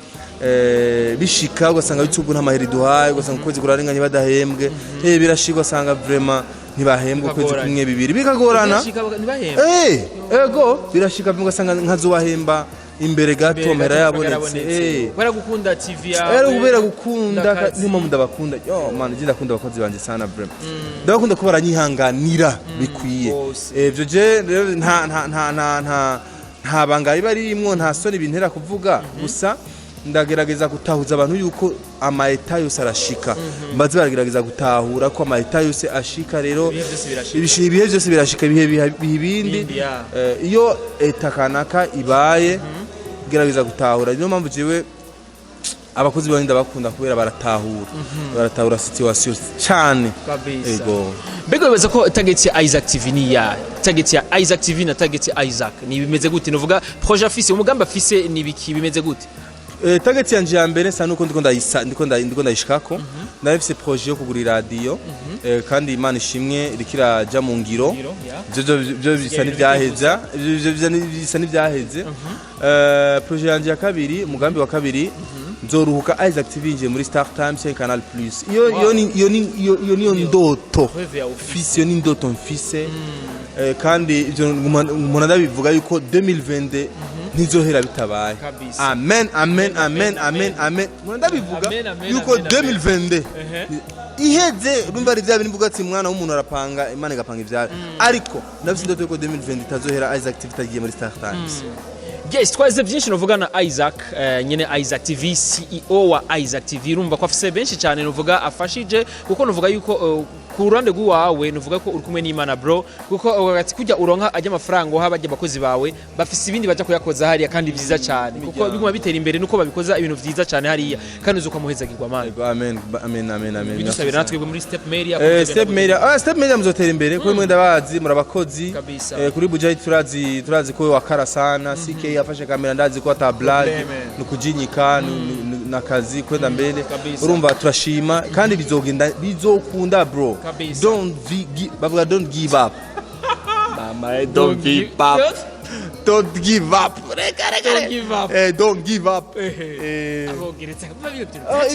bishika ugasanga YouTube nta mahera iduhaye, ugasanga ukwezi kurarenganye badahembwe. Birashika ugasanga vraiment ntibahembwe ukwezi Bikagorana. kumwe, bibiri, bikagorana. Ntibahembwe. Ego, birashika ugasanga nkazobahemba imbere gato, amahera yabonetse. Kubera gukunda TV yawe. Rero kubera gukunda Ndakazi. Niyo mpamvu ndabakunda. Yo man, je ndakunda abakozi banje sana vraiment, ndabakunda ko baranyihanganira bikwiye. Bose. Ivyo je rero nta banga riba ririmwo, nta soni bintera kuvuga. Gusa ndagerageza gutahuza abantu yuko ama état yose arashika, baze baragerageza gutahura ko ama état yose ashika rero. Ibihe byose birashika. Ibihe byose birashika, ibihe biha ibindi. Ibindi, ya. Iyo état kanaka ibaye, gerageza gutahura. Niyo mpamvu jewe abakozi banje ndabakunda kubera baratahura situation cyane. Kabisa. Ego. Mbega wibaza ko target ya Isaac TV ni ya target ya Isaac TV na target ya Isaac ni bimeze gute? Nuvuga projet afise, umugambi afise ni biki, bimeze gute? Target yanje ya mbere sa nuko ndiko ndayisa, ndiko ndayishikako. Ndafise projet yo kugura iradiyo, kandi Imana ishimwe iriko iraja mu ngiro. Ngiro, ya. Ivyo bisa n'ivyaheza, ivyo bisa n'ivyaheze. Projet yanje ya kabiri, umugambi wa kabiri, nzoruhuka Isaac TV yinjiye muri Star Times cyangwa Canal Plus. Iyo niyo ndoto Rêve ya ufise. mfise, iyo ni ndoto mfise. Kandi ivyo nguma ndabivuga yuko 2022 ntizohera bitabaye. Kabisa. Amen, amen, amen, amen, amen. Nguma ndabivuga Amen, amen, yuko amen, amen. 2022 iheze, urumva ari bya bintu mvuga ati mwana w'umuntu arapanga, Imana igapanga ibyayo, ariko ndafise indoto yuko 2020 itazohera Isaac TV itagiye muri Star Times. Yes, twaze byinshi novuga na Isaac, nyene Isaac TV, CEO wa Isaac TV. Urumva ko afise benshi cyane novuga afashije, kuko novuga yuko ku ruhande rw'iwawe novuga ko uri kumwe n'Imana, bro, kuko ati kujya uronka ajya amafaranga uha bajya abakozi bawe, bafise ibindi baja kuyakoza hariya kandi vyiza cyane, kuko biguma bitera imbere nuko babikoza ibintu vyiza cyane hariya, kandi uzuka muhezagirwa, man. Yego, amen, amen, amen, amen. Bidusabira natwe muri Step Media. Step Media, Step Media muzotera imbere kuri mwe, ndabazi murabakozi. Kabisa. Kuri Bujayi turazi ko wakara sana. CK yafashe kamera, ndazi ko ata blague. Problème. Nukujinyika nakazi kwenda mbere. Kabisa. Urumva turashima kandi bizogenda, bizokunda, bro. Kabisa. Don't bavuga don't give up, mama, don't give up, don't give up, reka reka. Don't give up. Don't give up. Abogeretse.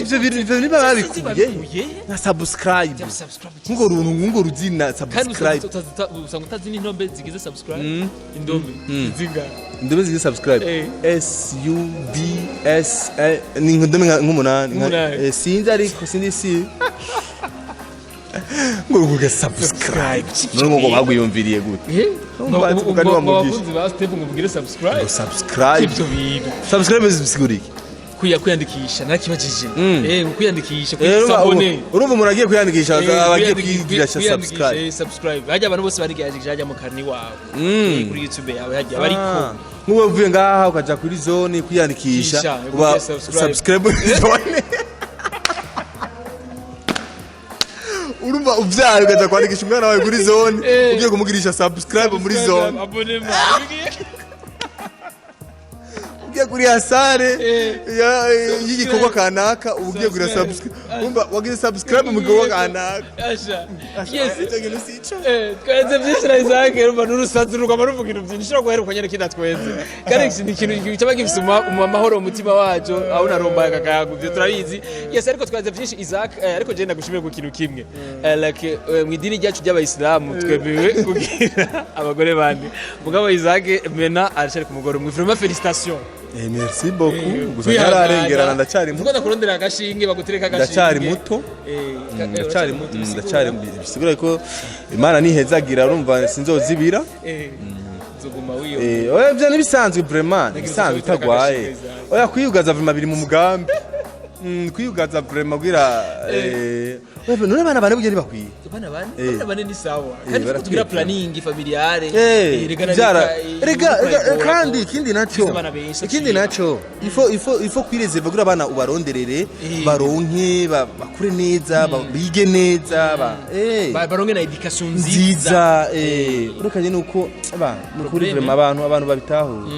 Ivyo bintu niba babikuye babikuye? Na subscribe. Subscribe. Nkugo runtu, nkugo ruzina. Kandi Subscribe. usanga utazi n'intombe zigize subscribe, indombe zingana. Indome zigize subscribe? S U B S A, ni indome nk'umunani. Nk'umunani. Sinzi, ariko sinzi si ngo nguge subscribe, none ngo bagwiyumviriye gute? Urumva ati mugani wa Mugisha. Abakunzi ba Step ngo mugire subscribe. Ngo subscribe. Ibyo bintu. Subscribe bisigura iki? Kwiyandikisha narakibajije. Kwiyandikisha, Urumva kwisabone. Urumva umuntu agiye kwiyandikisha aba agiye kwigirisha subscribe. Subscribe hajya abantu bose barigerageje hajya mu karni wawe, kuri YouTube yawe hajya bariko. Nk'ubu uvuye ngaha ukaja kuri zone kwiyandikisha, Kisha, uba ugiye subscribe. Subscribe muri zone. Urumva uvyaye ukaja kwandikisha umwana wawe kuri zone, ugiye kumugirisha subscribe muri zone. Abonnement. Ugiye kuri hasare y'igikorwa kanaka, uba ugiye kugira subscribe. Urumva wagize subscribe mu gikorwa kanaka. Asha, yes. Icyo kintu si ico. Twenze byinshi na Isaac, urumva n'urusazi rugama ruvuga ibintu byinshi, ushobora guheruka nyene kidatwenze, kandi iki ni ikintu cyaba gifise amahoro mu mutima wacu, aho narombaye akakayaga, ibyo turabizi. Yes, ariko twenze byinshi, Isaac, ariko je ndagushimire ku kintu kimwe. Like mu idini ryacu ry'abayisilamu twemewe kugira abagore bane, mugabo Isaac mena arashari ku mugore umwe. Vraiment, félicitations. Merci beaucoup, gusa ntararengerana, ndacyari muto. Tuko kurondera agashinge bagutereka agashinge. Ndacyari muto. Ndacyari muto, ndacyari, bisigura ko Imana nihezagira, urumva sinzozibira. Nzoguma wiyo. Oya, byo nibisanzwe, vraiment nibisanzwe utagwaye. Oya, kwiyugaza vraiment biri mu mugambi. Kwiyugaza vraiment kugira oya, none abana bane burya ntibakwiye? Abana bane? Eh. Abana bane ni sawa, kandi Barakwiye. tugira planning familiale. Rega na Byara reka, rega, kandi ikindi naco abana benshi ikindi naco ifo kwirezerva kugira abana ubaronderere, baronke bakure neza, bige neza, baronke na education nziza. Nziza, urekanye nuko ba nukuri Problème. Vraiment abantu babitahura.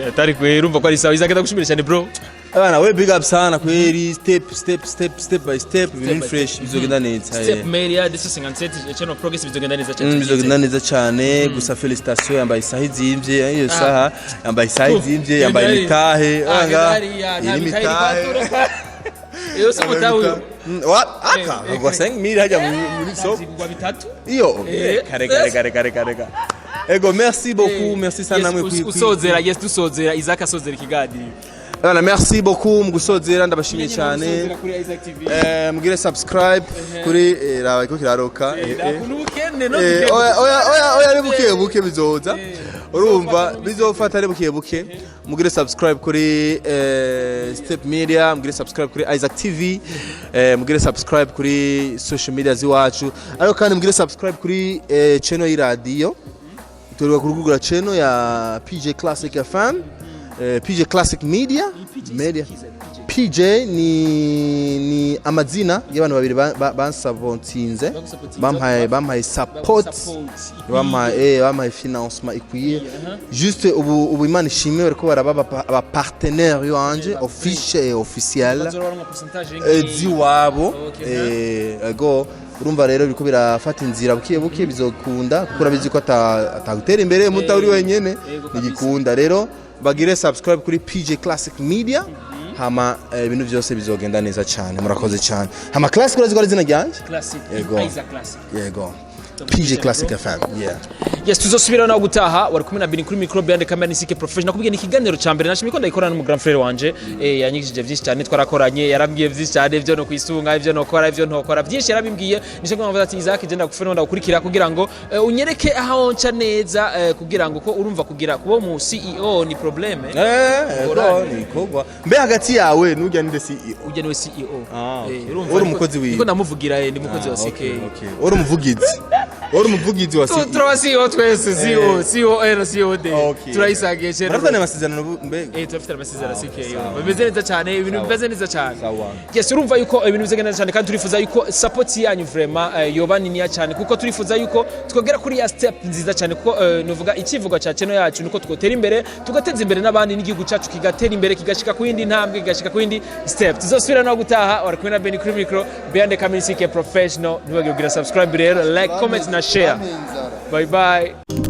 Atari kwera, urumva ko ari sawa. Isaac, ndagushimira cyane, bro. Abana we, big up sana kweri, step step step step by step, ibintu by fresh, bizogenda neza. Step Media, this is 57 channel of progress, bizogenda neza cyane. Bizogenda neza cyane. Gusa félicitations, yambaye isaha izimvye, iyo saha, yambaye isaha izimvye, yambaye imitahe. Anga iyi ni imitahe. Iyo si umutahe uyu. Aka agwa 5000 hajya muri soko. Zigugwa bitatu. Iyo kare kare kare kare kare kare. Ego, merci beaucoup, merci sana namwe. Usozera, yes, dusozera, Isaac asozera ikiganiro. Bana, merci beaucoup. Mu gusozera ndabashimiye cyane. Usozera kuri Isaac TV. Mugire subscribe kuri raba iko kiraroka. N'ubukene no Oya oya oya oya, ari buke buke bizoza, urumva bizofata ari buke buke. Mugire subscribe kuri Step Media, mugire subscribe kuri Isaac TV, mugire subscribe kuri social media ziwacu, ariko kandi mugire subscribe kuri channel y'iradiyo. Turuka kurugura channel ya PJ Classic FM, PJ Classic Media. PJ ni amazina y'abantu babiri bansapotinze, bampaye support, bampaye financement ikwiye. Juste ubu Imana ishimwe, bariko baraba aba partenaire yanje officiel et officiel ziwabo. Ego, urumva rero biriko birafata inzira buke buke, bizokunda kuko urabizi ko atagutera imbere muta uri wenyene. Ntigikunda. Rero bagire subscribe kuri PJ Classic Media, hama ibintu byose bizogenda neza cyane. Murakoze cyane. Hama Classic, urazi ko ari izina ryanje. Classic. Yego. Isaac Classic. Yego, PJ Classic FM, yeah. Yes, tuzosubira nawe gutaha. Wari kumwe na Bini kuri micro, behind camera ni CK Professional. Nakubwiye, ni ikiganiro ca mbere nashimye ko ndayikorana n'umu grand frère wanje. Yanyigishije vyinshi cyane, twarakoranye, yarambwiye vyinshi cyane, ivyo no kwisunga, ivyo nokora, ivyo ntokora, vyinshi yarabimbwiye. Nico mpamvu ati Isaac, je ndagufana, ndagukurikira kugira ngo unyereke aho nca neza, kugira ngo ko urumva kugira kuba mu CEO ni problème. Ego, ni ikorwa. Mbe hagati yawe n'urya ninde CEO? Ujya niwe CEO. Ah, okay. Urumva Uri umukozi wiwe. Niko ndamuvugira, ni umukozi wa CK. Okay. Uri umuvugizi, uri umuvugizi wa CEO. Turaba CEO twese, CEO, CEO, CEO D. Turayisangiye cyane. Murafitanye amasezerano mbega? Eh, turafite amasezerano CK. Bimeze neza cyane, ibintu bimeze neza cyane. Sawa. Yes, urumva yuko ibintu bimeze neza cyane, kandi turifuza yuko support yanyu vraiment yoba niniya cyane, kuko turifuza yuko twogera kuri ya step nziza cyane, kuko nuvuga ikivugo ca channel yacu nuko twotera imbere, tugateza imbere n'abandi, n'igihugu cyacu kigatera imbere, kigashika ku yindi ntambwe, kigashika ku yindi step. Tuzosubira no gutaha. Wari kumwe na Benny kuri micro, behind the camera CK Professional. Ntibagire kugira subscribe rero, like, comment na share. Bye bye.